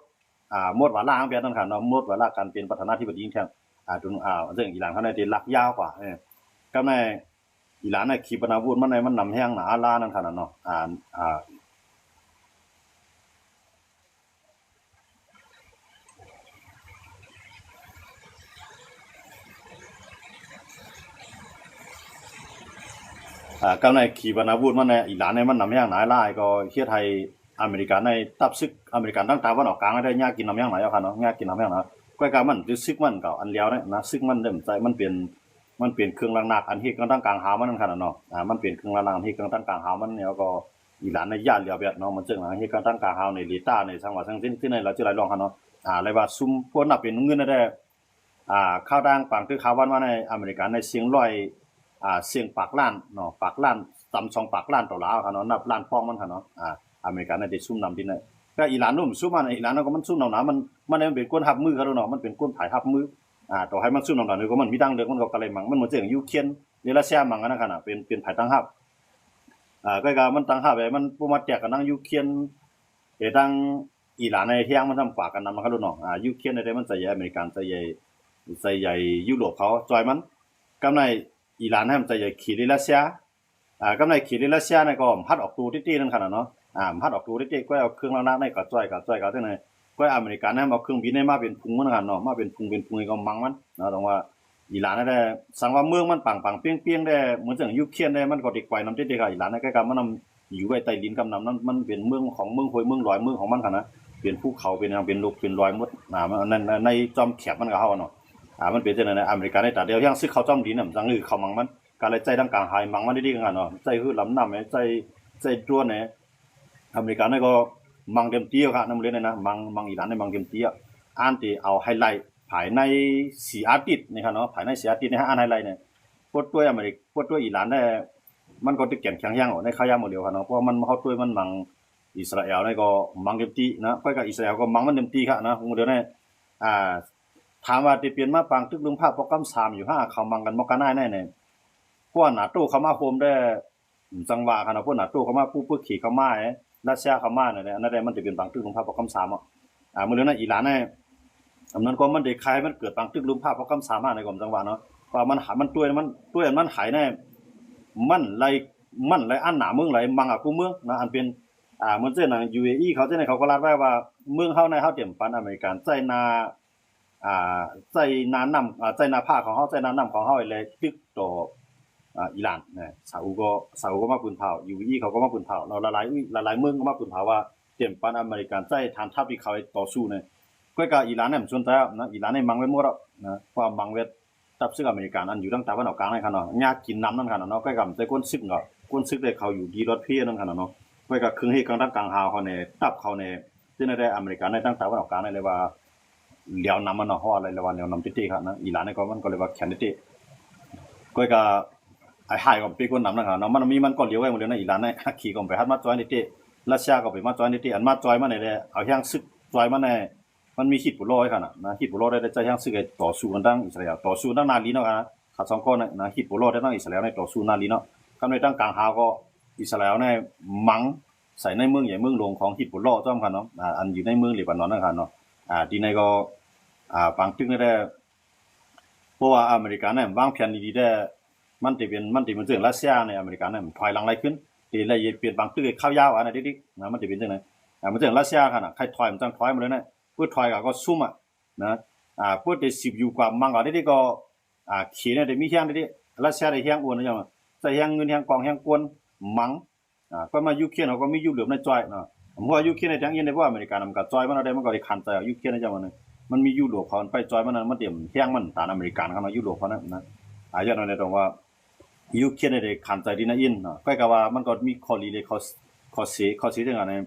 ອ່າ ໝົດວາລະແບບນັ້ນຂະເນາະ ໝົດວາລະການເປັນປະທານາທິບໍດີແທ້ ອ່າ ໂດ ອ່າ ເຊິ່ງອີຣານເຂົາໄດ້ລັກຍາວກວ່າ ເອີ ກຳໃນ ອີຣານໃນຂີປະນາວຸດມັນໃນ ມັນນຳແຮງໜາຫຼາຍນັ້ນຂະເນາະ ອ່າ ອ່າ ອ່າ ກຳໃນຂີປະນາວຸດມັນໃນ ອີຣານໃນມັນນຳແຮງຫຼາຍຫຼາຍ ກໍເຮັດໃຫ້ອາເມລິກາໃນ ທັບຊຶກອາເມລິກັນທາງຕາວັນອອກກາງໄດ້ຍາກກິນນຳແຮງຫຼາຍເນາະ ຍາກກິນນຳແຮງຫຼາຍ ກໍກະມັນຄືຊຶກມັນກໍອັນລຽວນະ ຊຶກມັນເລີ່ມໃຊ້ ມັນເປັນ ມັນເປັນເຄື່ອງລາງໜັກອັນເຮັດກາງທາງກາງຫາວມັນນັ້ນຂະເນາະ ອ່າ ມັນເປັນເຄື່ອງລາງໜັກເຮັດກາງທາງກາງຫາວມັນ ແລ້ວກໍອີຣານໃນຢ້ານຫຼຽວແບບເນາະ ມັນເຊິ່ງເຮັດກາງທາງກາງຫາວໃນເລຕາໃນສັງຫວາສັງສິນທີ່ໃນລາວຈຸຫຼາຍລອງຫັ້ນເນາະ ອ່າ ແລະວ່າຊຸມພວກນັບເປັນເງິນນັ້ນແດ່ ອ່າ ຂ່າວທາງຝັ່ງທີ່ຂ່າວວັນວ່າໃນອາເມລິກາໃນສ່ຽງຮ້ອຍ ອ່າ ສ່ຽງປາກລ້ານເນາະ ປາກລ້ານ ຕຳສອງປາກລ້ານໂດລາເນາະ ນັບລ້ານປອງມັນຫັ້ນເນາະ ອ່າ ອາເມລິກາໃນໄດ້ຊຸມນຳທີ່ໃນ ແຕ່ອີຣານນຸ້ມຊຸມມັນ ອີຣານກໍມັນຊຸມນຳໜາ ມັນ ມັນເປັນຄົນຮັບມືເຂົາເນາະ ມັນເປັນຄົນຝ່າຍຮັບມື ອ່າ ຕໍ່ໃຫ້ມັນຊຸມນຳໜາ ກໍມັນມີທາງເລືອກ ມັນກໍກະໄລມັງ ມັນເໝືອນຈັ່ງຢູເຄຣນ ເດລາເຊຍມັງອັນນັ້ນຂະນະ ເປັນ ເປັນຝ່າຍຕັ້ງຮັບ ອ່າ ກໍກະມັນຕັ້ງຮັບໄວ້ ມັນບໍ່ມາແຕກກັນນຳຢູເຄຣນ ແຕ່ທາງອີຣານໃນແຮງມັນທຳກວ່າກັນນຳເຂົາໂລດເນາະ ອ່າ ຢູເຄຣນໃດມັນໃຈໃຫຍ່ອາເມລິກັນ ໃຈໃຫຍ່ ໃຈໃຫຍ່ຢູໂຣບເຂົາຊ່ອຍມັນ ກຳໃນອີຣານໃນມັນໃຈໃຫຍ່ຂີ້ເລລາເຊຍ ອ່າ ກຳໃນຂີ້ເລລາເຊຍໃນກໍພັດອອກໂຕເຕ້ໆນັ້ນຂະນະເນາະ ອ່າ ພັດອອກໂຕເຕ້ໆ ກໍເອົາເຄື່ອງລາງໜັກໃນກໍຊ່ອຍ ກໍຊ່ອຍເຂົາຈັ່ງໃດ ກໍອາເມລິກັນນຳເອົາເຄື່ອງບິນໃນມາເປັນຝູງມັນຂະນະເນາະ ມາເປັນຝູງເປັນຝູງກໍມັງມັນເນາະ ຕ້ອງວ່າ ອີຣານນັ້ນແຫຼະ ສັງວ່າເມືອງມັນປັງໆເປັ້ງໆແດ່ ເໝືອນຈັ່ງຢູເຄຣນແດ່ ມັນກໍໄດ້ໄກວນຳເຕັດໆ ອີຣານນັ້ນ ໃກ້ໆ ມັນນຳຢູ່ໄວ້ໃຕ້ດິນກຳນຳ ມັນ ມັນເປັນເມືອງຂອງ ເມືອງຫ້ວຍ ເມືອງດອຍ ເມືອງຂອງມັນຫັ້ນນະ ເປັນພູເຂົາ ເປັນຫຍັງ ເປັນລົກ ເປັນດອຍໝົດ ອ່າ ມັນ ໃນ ໃນ ໃນຈອມແຄບມັນກໍເຮົາເນາະ ອ່າ ມັນເປັນຈັ່ງນັ້ນນະ ອາເມລິກາໃນຕາດຽວ ຍັງຊຶກເຂົ້າຈອມດິນນຳ ຈັ່ງຄືເຂົ້າມັງມັນ ກໍເລີຍໃຊ້ທາງກາງຫາວມັງມັນດີໆ ກັນເນາະ ໃຊ້ຮືດລຳນ້ຳ ໃຊ້ ໃຊ້ໂດຣນ ອາເມລິການັ້ນກໍມັງເຕັມທີ່ແລ້ວນະ ນຳເລີຍນະ ມັງ ມັງອີຣານນີ້ມັງເຕັມທີ່ ອັນທີ່ເອົາໄຮໄລພາຍໃນສີ່ອາທິດນີ້ຄະເນາະ ພາຍໃນສີ່ອາທິດນີ້ ອັນໄຮໄລນີ້ ປວດຕົວອາເມລິກ ປວດຕົວອີຣານໄດ້ ມັນກໍຕິດແກ່ນແຂງແຮງໃນຄາວຍາມມື້ດຽວຄະເນາະ ເພາະວ່າມັນ ເຮົາຕົວະມັນມັງ ອິດສະຣາແອລນີ້ກໍມັງເຕັມທີ່ນະ ຂ້ອຍກັບອິດສະຣາແອລກໍມັງມັນເຕັມທີ່ຄະນະ ມື້ດຽວນີ້ ອ່າ ຖາມວ່າທີ່ປ່ຽນມາປາງຕຶກລຸມພາປ້ອງກັນສາມຢູ່ຫາ ເຂົາມັງກັນບໍ່ກະໜ້າຍໃນ ພວກນາໂຕເຂົ້າມາໂຮມແດ່ ຈັ່ງວ່າຫັ້ນນະ ພວກນາໂຕເຂົ້າມາປຸບ ພວກເຂເຂົ້າມາ ຣັດເຊຍເຂົ້າມານັ້ນແຫຼະ ອັນນັ້ນແຫຼະ ມັນຈະເປັນປາງຕຶກລົມພາກປະກອບຄຳສາມເນາະ. ອ່າ ມື້ເລື່ອງນັ້ນອີຣານນະ ອັນນັ້ນກໍມັນໄດ້ຂາຍໃຫ້ມັນເກີດປາງຕຶກລົມພາກປະກອບຄຳສາມຫັ້ນນະ ກໍຈັ່ງວ່າເນາະ ວ່າມັນຫາ ມັນຕົວະ ມັນຕົວະ ມັນຫາຍໃນ ມັນໄຫຼ ມັນໄຫຼອັນໜ້າເມືອງ ໄຫຼມັງອາກູເມືອງນະ ອັນເປັນ ອ່າ ເໝືອນເຊັ່ນຫຍັງ ຢູເອອີ ເຂົາຈັ່ງໃດ ເຂົາກໍລັດໄວ້ວ່າ ເມືອງເຮົາໃນ ເຮົາຕຽມປັນອາເມລິກັນໃຊ້ໜ້າ ອ່າ ໃຊ້ໜ້ານ້ຳ ອ່າ ໃຊ້ໜ້າຜາຂອງເຮົາ ໃຊ້ໜ້ານ້ຳຂອງເຮົາແລ້ວຕຶກຕໍ່ ອ່າ ອີຣານນະ. ຊາອຸກໍ ຊາອຸກໍມາປຶ້ນພາວ ຢູເອອີ ເຂົາກໍມາປຶ້ນພາວເນາະ ຫຼາຍໆ ຫຼາຍໆເມືອງກໍມາປຶ້ນພາວວ່າ ຕຽມປັນອາເມລິກັນໃຊ້ຖານທັບທີ່ເຂົາຕໍ່ສູ້ນະ. ກໍກະອີຣານນະ ມັນສົນໃຈນະ ອີຣານນີ້ມັງໄວ້ໝົດແລ້ວນະ ເພາະວ່າມັງໄວ້ ທັບເຊືອກອາເມລິກັນອັນຢູ່ທາງຕາເວັນອອກກາງນັ້ນຫັ້ນເນາະ ຍາກກິນນຳນັ້ນຫັ້ນນະເນາະ. ກໍກະມີແຕ່ຄົນຊຶກເນາະ ຄົນຊຶກໄດ້ເຂົ້າຢູ່ດີລອດເພນັ້ນຫັ້ນນະເນາະ. ກໍກະເຄື່ອງເຮັດກາງທາງກາງຫາວເຂົາແດ່ ທັບເຂົາແດ່ ຈັ່ງໃດອາເມລິກັນໃນທາງຕາເວັນອອກກາງນີ້ເລີຍວ່າ ຫຼຽວນຳມັນເນາະ ເຮົາວ່າເລີຍວ່າຫຼຽວນຳເຕະໆ ຫັ້ນນະ. ອີຣານນີ້ກໍມັນກໍເລີຍວ່າແຂນເຕະໆ ກໍກະໄອ້ຫາຍກໍເປັນຄົນນຳນັ້ນຫັ້ນເນາະ. ມັນມີມັນກໍຫຼຽວໄວ້ໝົດເລີຍນະ ອີຣານນີ້ ເຄກໍໄປຮັດມາຈອຍເຕະໆ ຣັດເຊຍກໍໄປມາຈອຍເຕະໆ ອັນມາຈອຍມານີ້ແຫຼະ ເອົາແຮງຊຶກຈອຍມາແດ່ ມັນມີຮິດໂບລາໄວ້ຫັ້ນນະ ນະ ຮິດໂບລາໄດ້ ໄດ້ໃຊ້ແຮງຊຶກໃຫ້ຕໍ່ສູ້ກັນທາງອິດສະຣາແອລ ຕໍ່ສູ້ທາງໜ້າລີເນາະ ນະ ທັງສອງກ້ອນນະ ນະ ຮິດໂບລາໄດ້ທາງອິດສະຣາແອລໃນຕໍ່ສູ້ໜ້າລີເນາະ. ກັບໃນທາງກາງຫາວກໍ ອິດສະຣາແອລໃນມັງໃສ່ໃນເມືອງໃຫຍ່ເມືອງຫຼວງຂອງຮິດໂບລາພ້ອມກັນເນາະ ອ່າ ອັນຢູ່ໃນເມືອງເລບານອນນັ້ນຫັ້ນເນາະ. ອ່າ ທີ່ໃນກໍ ອ່າ ປາງຕຶກນີ້ແດ່ ເພາະວ່າອາເມລິການັ້ນວາງແຜນດີໆແດ່ ມັນຈະເປັນ ມັນຈະເປັນເລື່ອງຣັດເຊຍໃນອາເມລິການັ້ນຖອຍຫຼັງຫຼາຍຂຶ້ນ ທີ່ໄດ້ປ່ຽນປາງຕຶກໃຫ້ຄາວຍາວ ອັນນັ້ນເດ ນະ ມັນຈະເປັນຈັ່ງນັ້ນ. ອ່າ ມັນເລື່ອງຣັດເຊຍຫັ້ນນະ ໃຫ້ຖອຍມັນຈັ່ງຖອຍໝົດເລີຍນະ ເພື່ອຖອຍກໍ ກໍຊຸມອະ ນະ ອ່າ ເພື່ອໄດ້ສືບຢູ່ກວ່າມັງກໍໄດ້ ກໍ ອ່າ ເຂນໄດ້ມີແຮງໄດ້ ຣັດເຊຍໄດ້ແຮງໂອນນະ ຈັ່ງໃຊ້ແຮງເງິນແຮງກອງແຮງກົນມັງ ອ່າ ກໍມາຢູເຄຣນເຮົາກໍມີຢູໂຣບໃນຈອຍເນາະ ເພາະວ່າຢູເຄຣນໄດ້ທາງອີ່ນໄດ້ ເພາະອາເມລິການຳກັດຈອຍມັນເອົາໄດ້ ມັນກໍໄດ້ຂັນໃຈຢູ່ຢູເຄຣນນະ ຈັ່ງວ່ານັ້ນ ມັນມີຢູໂຣບເຂົາໄປຈອຍມັນນະ ມັນຕຽມແຮງມັນຕານອາເມລິການເຂົາເນາະ ຢູໂຣບເຂົານະ ນະ ອ່າ ຍ້ອນນັ້ນຕ້ອງວ່າ ຢູເຄຣນໄດ້ຂັນໃຈດີນະອີ່ນເນາະ ກໍກະວ່າມັນກໍມີຂໍ້ດີ ແລະ ຂໍ້ ຂໍ້ເສ ຂໍ້ເສຈັ່ງອັນນີ້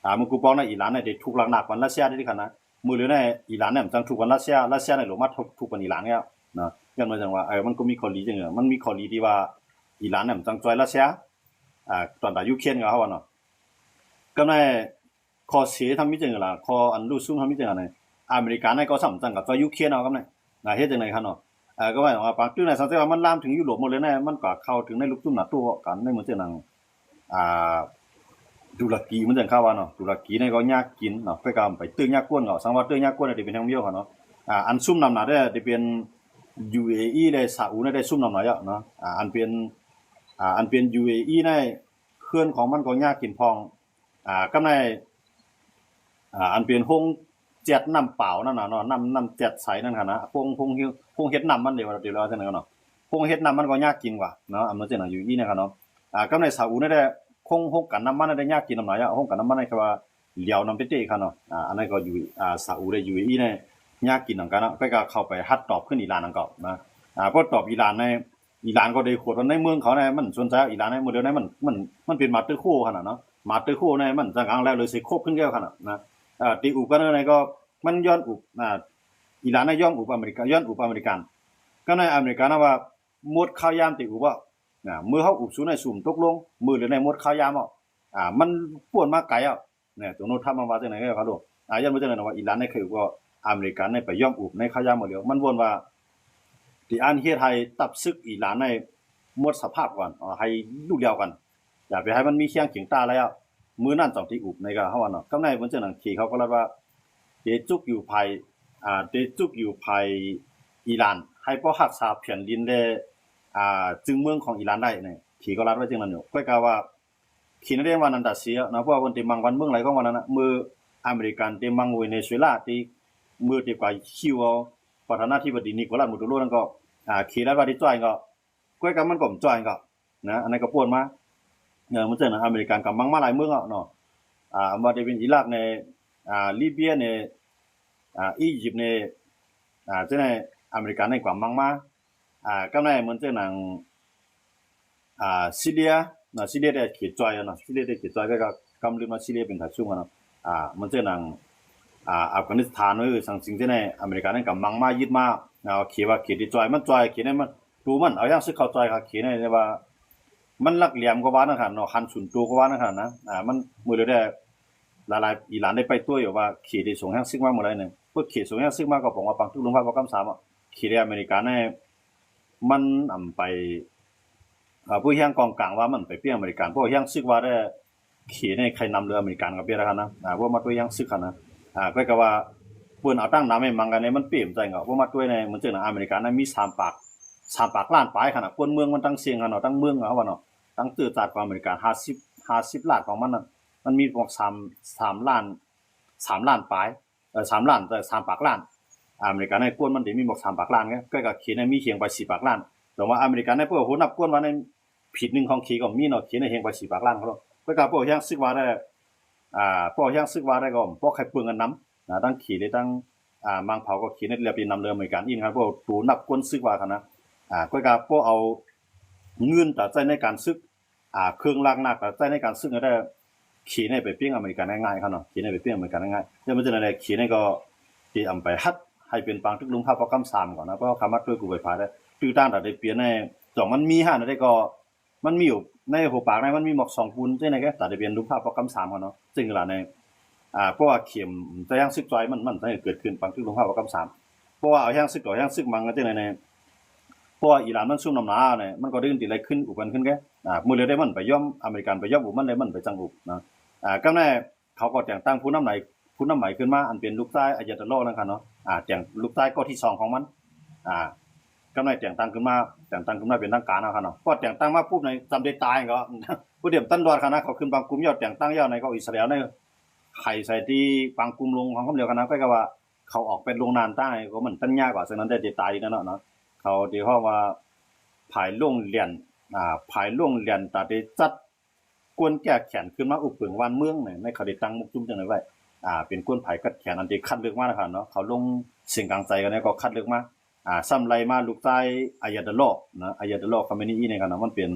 ອ່າ ມື້ກູປອງນະ ອີຣານໄດ້ທຸກຫຼັກໜັກກວ່າຣັດເຊຍໄດ້ຂະໜາດ ມື້ເລີຍນະ ອີຣານນະ ມັນຈັ່ງທຸກກວ່າຣັດເຊຍ ຣັດເຊຍໄດ້ລົງມາທຸກ ທຸກກວ່າອີຣານແລ້ວເນາະ ຍ້ອນວ່າຈັ່ງວ່າ ເອີ ມັນກໍມີຂໍ້ດີຈັ່ງ ມັນມີຂໍ້ດີທີ່ວ່າ ອີຣານນະ ມັນຈັ່ງຈອຍຣັດເຊຍ ອ່າ ຕອນຕາຍຢູເຄຣນກໍເຮົາວ່າເນາະ ກໍໃນ ຂໍ້ເສທຳມີຈັ່ງໃດລະ ຂໍ້ອັນຮູ້ຊຸມທຳມີຈັ່ງໃດ ອາເມລິກາໃນກໍສຳຄັນກັບຈອຍຢູເຄຣນເອົາກັບໃນ ນະ ເຮັດຈັ່ງໃດຄັນເນາະ ເອີ ກໍໝາຍຄວາມວ່າປາງຕຶກໃນສັງເກດວ່າມັນລາມເຖິງຢູໂຣບໝົດເລີຍນະ ມັນກໍເຂົ້າເຖິງໃນລູກຈຸ້ມນາໂຕກັນໃນເໝືອນຈັ່ງນັ້ນ ອ່າ ຕຸລະກີ ເໝືອນຈັ່ງເຂົາວ່າເນາະ ຕຸລະກີໃນກໍຍາກກິນເນາະ ໄປກໍໄປເຕີຍາກກວນເຂົາ ສັງວ່າເຕີຍາກກວນທີ່ເປັນທາງວຽວເຂົາເນາະ ອ່າ ອັນຊຸມນຳໜ້າແທ້ທີ່ເປັນຢູເອອີ ແລະ ຊາອຸໃນໄດ້ຊຸມນຳໜ້າເນາະ ອ່າ ອັນເປັນ ອ່າ ອັນເປັນຢູເອອີໃນ ເຮືອນຂອງມັນກໍຍາກກິນພອງ ອ່າ ກັບໃນ ອ່າ ອັນເປັນໂຮງແຈັດນ້ຳເປົ່ານັ້ນນະເນາະ ນ້ຳ ນ້ຳແຈັດໃສນັ້ນຫັ້ນນະ ໂຮງ ໂຮງ ໂຮງເຮັດນ້ຳມັນເດ ວ່າເດ ວ່າຈັ່ງໃດເນາະ ໂຮງເຮັດນ້ຳມັນກໍຍາກກິນກວ່າເນາະ ອາເມລິກາຢູ່ອີ່ນະເນາະ ອ່າ ກັບໃນຊາອຸນີ້ແຫຼະ ໂຮງ ໂຮງກັ່ນນ້ຳມັນໄດ້ຍາກກິນນຳຫຼາຍ ໂຮງກັ່ນນ້ຳມັນນີ້ຄືວ່າຫຼຽວນຳເຕະໆ ເຂົາເນາະ ອ່າ ອັນນັ້ນກໍຢູ່ ອ່າ ຊາອຸໄດ້ ຢູເອອີ ນີ້ຍາກກິນນຳກັນເນາະ ກໍ ກໍເຂົ້າໄປຮັດຕອບຂຶ້ນອີຣານນຳເຂົານະ ອ່າ ພໍຕອບອີຣານໃນ ອີຣານກໍໄດ້ໂຄດວ່າໃນເມືອງເຂົານະ ມັນສົນໃຈອີຣານໃນ ມື້ດຽວໃນມັນ ມັນ ມັນເປັນມາເຕີໂຄຫັ້ນນະເນາະ ມາເຕີໂຄໃນມັນຈັງກາງແລ້ວເລີຍຊິຄົບຂຶ້ນແລ້ວຫັ້ນນະ ເອີ ຕິອຸບກັນໃນກໍ ມັນຍ້ອນອຸບ ອ່າ ອີຣານນະ ຍ້ອນອຸບອາເມລິກາ ຍ້ອນອຸບອາເມລິກັນ ກໍໃນອາເມລິການະວ່າ ໝົດຄາວຍາມຕິອຸບແລ້ວ ນະ ມື້ເຮົາອຸບສູນໃຫ້ຊຸມຕົກລົງ ມື້ດຽວໃນໝົດຄາວຍາມແລ້ວ ອ່າ ມັນປ່ວນມາໄກແລ້ວ ນະ ໂດນັລ ທຣຳ ມາວ່າຈັ່ງໃດກໍເຂົາໂລດ ອ່າ ຢ້ານບໍ່ຈັ່ງໃດນະວ່າ ອີຣານໃນເຄີຍກໍ ອາເມລິກາໃນໄປຍ້ອມອຸບໃນຄາວຍາມໝົດແລ້ວ ມັນວອນວ່າ ທີ່ອັນເຮັດໃຫ້ທັບຊຶກອີຣານໃນໝົດສະພາບກ່ອນ ເອົາໃຫ້ຮູ້ແລ້ວກັນ ຢ່າໄປໃຫ້ມັນມີຄຽງຂຽງຕາແລ້ວ ມື້ນັ້ນຕ້ອງໄດ້ອຸບໃນກໍເຮົາວ່າເນາະ ກັບໃນເພິ່ນຈັ່ງນັ້ນ ເຄເຂົາກໍລັດວ່າ ເຕຈຸກຢູ່ພາຍ ອ່າ ເຕຈຸກຢູ່ພາຍອີຣານ ໃຫ້ພໍຮັກສາແຜ່ນດິນ ແລະ ອ່າ ຈຶ່ງເມືອງຂອງອີຣານໄດ້ ເຄກໍລັດໄວ້ຈັ່ງນັ້ນຢູ່ ຂ້ອຍກໍວ່າ ເຄນະເດວ່ານັ້ນຕາເສຍເນາະ ເພາະວ່າເພິ່ນໄດ້ມັງບ້ານເມືອງຫຼາຍຂອງວ່ານັ້ນນະ ເມື່ອອາເມລິກັນໄດ້ມັງເວເນຊູເອລາ ທີ່ເມື່ອໄດ້ກວາດຄິວເອົາປະທານາທິບໍດີນິໂກລາດ ມາດູໂຣ ນັ້ນກໍ ອ່າ ເຄລັດວ່າໄດ້ຈ່ອຍກໍ ກ້ວຍກັບມັນກໍບໍ່ຈ່ອຍກໍ ນະ ອັນນັ້ນກໍປ່ວນມາ ເອີ ມັນເຖິງອາເມລິກັນກໍມັງມາຫຼາຍເມືອງແລ້ວເນາະ ອ່າ ບໍ່ວ່າຈະເປັນອີຣັກແດ່ ອ່າ ລີເບຍແດ່ ອ່າ ອີຢິບແດ່ ອ່າ ຈັ່ງໃດ ອາເມລິກັນໄດ້ກວາດມັງມາ ອ່າ ກັບໃນເໝືອນຈັ່ງໜັງ ອ່າ ຊີເຣຍເນາະ ຊີເຣຍໄດ້ເຂດຈ່ອຍແລ້ວເນາະ ຊີເຣຍໄດ້ເຂດຈ່ອຍ ແລ້ວກໍກຳລືມວ່າຊີເຣຍເປັນຂາຍສູງເນາະ ອ່າ ເໝືອນຈັ່ງໜັງ ອ່າ ອັຟການິສຖານ ຫຼື ສັງ ສິ່ງທີ່ໃນອາເມລິການັ້ນກໍມັງມາຍຶດມາ ເອົາເຂດວ່າເຂດທີ່ຈ່ອຍ ມັນຈ່ອຍເຂດໃນມັນ ໂຕມັນເອົາຢ່າງຊຶກເຂົາຈ່ອຍຄັກເຂດໃນ ແຕ່ວ່າມັນຫຼັກແຫຼມກວ່າວ່ານັ້ນຄັນເນາະ ຄັນສູນໂຕກວ່າວ່ານັ້ນຄັນນະ ອ່າ ມັນ ມື້ດຽວແດ່ ຫຼາຍໆ ອີຣານໄດ້ໄປຕົວະຢູ່ວ່າເຂດທີ່ສົ່ງແຮງຊຶກມາເມື່ອໃດນີ້ ເພາະເຂດສົ່ງແຮງຊຶກມາກໍປອງວ່າປັງຕຶກລົມພາກປະກັມສາມອະ ເຂດໃນອາເມລິກາໃນ ມັນ ອຳ ໄປ ອາ ຜູ້ແຮງກອງກາງວ່າມັນໄປເປັນອາເມລິກັນ ພວກແຮງຊຶກວ່າແທ້ ເຂດໃນໃຄນຳເຫຼືອອາເມລິກັນກໍເປັນຫັ້ນນະ ອາ ພວກມາດ້ວຍແຮງຊຶກຫັ້ນນະ ອາ ກໍກະວ່າເພິ່ນເອົາຕັ້ງນຳໃຫ້ມັງກັນໃນມັນເປັນຈັ່ງກໍ ພວກມາດ້ວຍໃນມັນເຊິ່ງອາເມລິກັນນະມີສາມປາກ ສາມປາກລ້ານປາຍຫັ້ນນະ ຄົນເມືອງມັນທັງຊຽງຫັ້ນເນາະ ທັງເມືອງເຮົາວ່າເນາະ ທັງເຕີຈາດຂອງອາເມລິກັນ ຫ້າສິບ ຫ້າສິບລ້ານຂອງມັນນະ ມັນມີພວກສາມ ສາມລ້ານ ສາມລ້ານປາຍ ເອີ ສາມລ້ານ ເອີ ສາມປາກລ້ານ ອາເມລິກັນໃນກວນມັນໄດ້ມີໝົດສາມປາກລ້ານໄງ ກໍ ກໍເຂດໃນມີຮຽງໄປສີ່ປາກລ້ານ ແຕ່ວ່າອາເມລິກັນໃນເພິ່ນໂຫນັບກວນວ່າໃນ ເຂດໜຶ່ງຂອງເຂດກໍມີເນາະ ເຂດໃນຮຽງໄປສີ່ປາກລ້ານເຂົາເນາະ ກໍ ກໍພວກແຮງຊຶກວ່າໄດ້ ອາ ພວກແຮງຊຶກວ່າໄດ້ກໍບໍ່ໃຄ່ເບິ່ງກັນນຳນະ ທັງເຂດໃນ ທັງ ອາ ມັງເຜົາກໍເຂດໃນລຽບເປັນນຳເລີອາເມລິກັນອີກນະ ພວກໂຕນັບກວນຊຶກວ່າຫັ້ນນະ ອາ ກໍ ກໍພວກເອົາເງິນຕາໃຊ້ໃນການຊຶກ ອາ ເຄື່ອງລາກໜັກຕາໃຊ້ໃນການຊຶກໄດ້ ເຂດໃນໄປເປັນອາເມລິກັນງ່າຍໆເຂົາເນາະ ເຂດໃນໄປເປັນອາເມລິກັນງ່າຍໆ ແຕ່ມັນຈະໄດ້ ເຂດໃນກໍ ທີ່ອຳໄປຮັດໃຫ້ເປັນປາງຕຶກລຸງພາບປອກກຳສາມກ່ອນນະ ເພາະວ່າຄຳວ່າໂດຍກູໄປພາໄດ້ ຕື່ຕາງຕາໄດ້ປ່ຽນໃນ ສອງມັນມີຫັ້ນໄດ້ກໍ ມັນມີຢູ່ໃນຫົວປາກໃນມັນມີໝອກສອງປຸນຈັ່ງໃດກໍຕາໄດ້ປ່ຽນລຸງພາບປອກກຳສາມເຂົາເນາະ ເຊິ່ງລະໃນ ອາ ເພາະວ່າເຂັມແຕ່ຍັງຊຶກຈອຍມັນ ມັນຈະເກີດຂຶ້ນປາງຕຶກລຸງພາບປອກກຳສາມ ເພາະວ່າເອົາແຮງຊຶກຕໍ່ແຮງຊຶກມັນກໍຈັ່ງໃດໃນ ເພາະວ່າອີຣານມັນຊຸມນ້ຳໜາໃນ ມັນກໍໄດ້ຂຶ້ນຕີໄລ່ຂຶ້ນອຸບກັນຂຶ້ນແກ ອາ ມື້ເລີຍໄດ້ມັນໄປຍອມ ອາເມລິກັນໄປຍອມອຸບມັນເລີຍ ມັນໄປຈັ່ງອຸບນະ ອາ ກຳໃນ ເຂົາກໍແຕ່ງຕັ້ງຜູ້ນຳໃໝ ຜູ້ນຳໃໝຂຶ້ນມາ ອັນເປັນລູກຊາຍອາຍາໂຕລານັ້ນຄັນເນາະ ອາ ແຕ່ງ ລູກຊາຍກໍທີສອງຂອງມັນ ອາ ກຳໃນແຕ່ງຕັ້ງຂຶ້ນມາ ແຕ່ງຕັ້ງຂຶ້ນມາເປັນທາງການເນາະຄັນເນາະ ພໍແຕ່ງຕັ້ງມາປຸບໃນ ຈຳໄດ້ຕາຍກໍ ຜູ້ດຽວຕັນດອດຄັນນະ ເຂົາຂຶ້ນບາງກຸ່ມຍອດ ແຕ່ງຕັ້ງຍອດໃນກໍອິດສະຣາເອວໃນ ໄຂໃສ່ທີ່ບາງກຸ່ມລົງຂອງຄຳດຽວຄັນນະ ກໍວ່າເຂົາອອກເປັນລົງນານຕາຍກໍມັນຕັນຍາກວ່າ ສະນັ້ນໄດ້ຕາຍດີນະເນາະ ເຂົາທີ່ຮ້ອງວ່າ ພາຍລົງແລ່ນ ອາ ພາຍລົງແລ່ນຕາໄດ້ຈັດ ກວນແກ້ແຄ້ນຂຶ້ນມາອຸບເຜິງບ້ານເມືອງໃນ ໃນເຂົາໄດ້ຕັ້ງໝົກຈຸ້ມຈັ່ງໃດໄວ້ ອາ ເປັນກວນພາຍກັດແຄ້ນ ອັນທີ່ຄັດເລືອກມານະຄັນເນາະ ເຂົາລົງສຽງກາງໃຈກັນແລ້ວກໍຄັດເລືອກມາ ອາ ຊ້ຳໄລ່ມາລູກຊາຍອາຍາໂຕລານະ ອາຍາໂຕລາຄາເມນີອີນະຄັນເນາະ ມັນເປັນ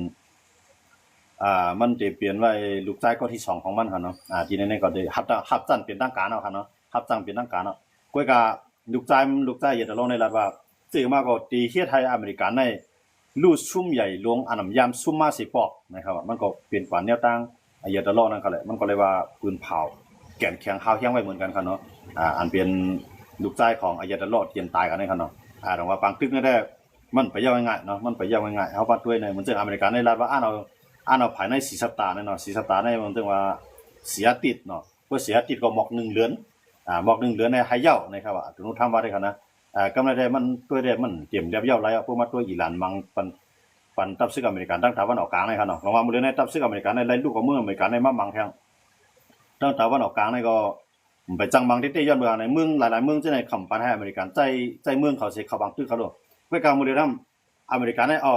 ອາ ມັນໄດ້ປ່ຽນໄວ້ລູກຊາຍກໍທີສອງຂອງມັນຄັນເນາະ ອາ ທີ່ໃນໆກໍໄດ້ຮັບ ຮັບຊັ້ນເປັນທາງການເນາະຄັນເນາະ ຮັບສັ່ງເປັນທາງການເນາະ ກວຍກະລູກຊາຍ ລູກຊາຍອາຍາໂຕລາໄດ້ລັດວ່າ ເຈີມາກໍໄດ້ເຮັດໃຫ້ອາເມລິກັນໃນ ຮູ້ຊຸມໃຫຍ່ຫຼວງອານຳຍາມຊຸມມາຊິປອກນະຄັບ ມັນກໍເປັນກວ່າແນວທາງອາຍາໂຕລານັ້ນເຂົາແຫຼະ ມັນກໍເລີຍວ່າປືນເຜົາແກ່ນແຂງຫ້າວແຮງໄວ້ເໝືອນກັນຄັນເນາະ ອາ ອັນເປັນລູກຊາຍຂອງອາຍາໂຕລາທີ່ຕາຍກັນນັ້ນຄັນເນາະ ອາ ແຕ່ວ່າປາງຕຶກນີ້ແຫຼະ ມັນໄປຍາວງ່າຍໆເນາະ ມັນໄປຍາວງ່າຍໆ ເຮົາມາດ້ວຍໃນ ມັນເຊິ່ງອາເມລິກັນໄດ້ລັດວ່າ ອ່ານເອົາ ອ່ານເອົາພາຍໃນສີ່ສັບຕາແນ່ເນາະ ສີ່ສັບຕາໃນມັນເຊິ່ງວ່າເສຍອາທິດເນາະ ເມື່ອເສຍອາທິດກໍໝອກໜຶ່ງເດືອນ ອາ ໝອກໜຶ່ງເດືອນໃຫ້ເຍົາະນະຄັບ ອາ ໂດນັລທຣຳວ່າໄດ້ຄັນນະ ອາ ກຳໃນໄດ້ມັນ ດ້ວຍໄດ້ມັນເຕັມແລບເຍົາະຫຼາຍ ເພາະມາດ້ວຍອີຣານມັງປັນ ປັນທັບຊຶກອາເມລິກັນທາງຕາວັນອອກກາງໃນຄັນເນາະ ລະຫວ່າມື້ເລີຍໃນທັບຊຶກອາເມລິກັນໄດ້ໄລ່ລູກເອົາເມືອງອາເມລິກັນໄດ້ມາມັງແທງ ທາງຕາວັນອອກກາງໃນກໍໄປຈັ່ງມັງເຕໆ ຍ້ອນວ່າໃນເມືອງຫຼາຍໆເມືອງຈະໄດ້ຄຳປັນໃຫ້ອາເມລິກັນໃຊ້ ໃຊ້ເມືອງເຂົາເສຍເຂົ້າບັງຕຶກເຂົາໂລດ ເວກາມື້ເລີຍນຳອາເມລິກັນໄດ້ ເອົາ